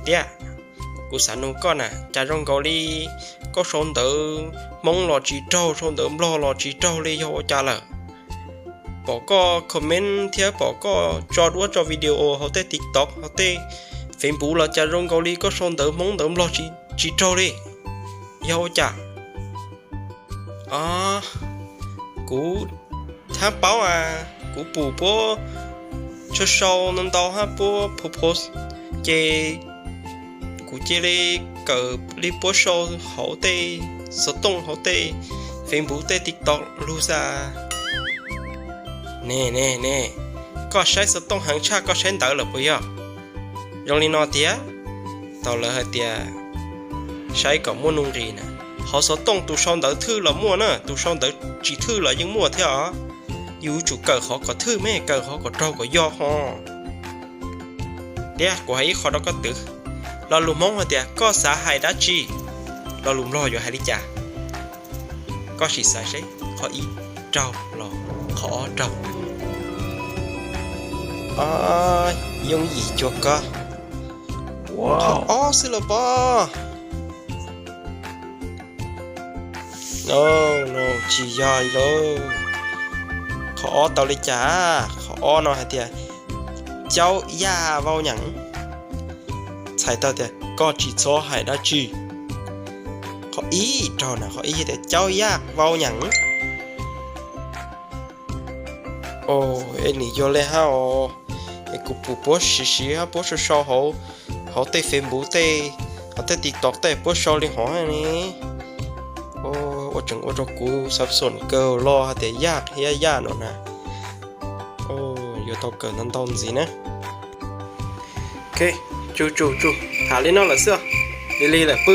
Tiag, kuv xav nug koj na, cas zoo nkaus li koj sau ntawv Hmoob los tsis raug, sau ntawv Nplog los tsis raug li, yog ua cas lawm? Pom koj comment thiab pom koj tso duab tso video hauv tej TikTok hauv tej Facebook los cas zoo nkaus li koj sau ntawv Hmoob ntawv Nplog tsis raug li, yog ua cas? Kuv txhaj paub as, kuv pum puab sau sau ntau ntau hab puab post post, ces kuv cia li kawm li puab sau hauv tej xov tooj hauv tej Facebook tej TikTok lug xwb. Ne ne ne, koj saib xov tooj heev tshaj koj saib ntawv lawm puas yog? Zoo li no tiag, tau lawv hais tias saib kom muaj nuj nqis na. Hauv xov tooj tus sau ntawv thwj los muaj na, tus sau ntawv tsis thwj los yeej muaj thiab os. Yus yuav tsum kawm qhov kom thwj mas, kawm qhov kom raug kom yog ho. Tiag, kuv hais ib qho rau koj twv. Lo lus Hmoob hais tias koj xav hais dab tsi, lo lus Nplog yuav hais li cas? Koj sim xav seb qhov ib raug los qhov ob raug. Yooj yim cuag koj. Qhov ob xwb los pob. Tsis yog li lauj. Qhov ob tau li cas? Qhov ob no hais tias caub yaj vau nyeem, txhais tau tias koj tsis txhob hais dab tsi. Qhov ib raug na, qhov ib tias caub yaj vau nyeem. Es nws yog li hab os, es kuv pum puab siv siv hab puab sau sau hauv, hauv tej Facebook tej, hauv tej TikTok tej puab sau li hov ne. Ua tseem ua rau kuv xav xoom kawg los hais tias yaj thiab yaj no na. Yuav tau kawm ntau ntau ntxiv na. Tsum tsum tsum, tham li no lawm xwb, lig lig lawm pw.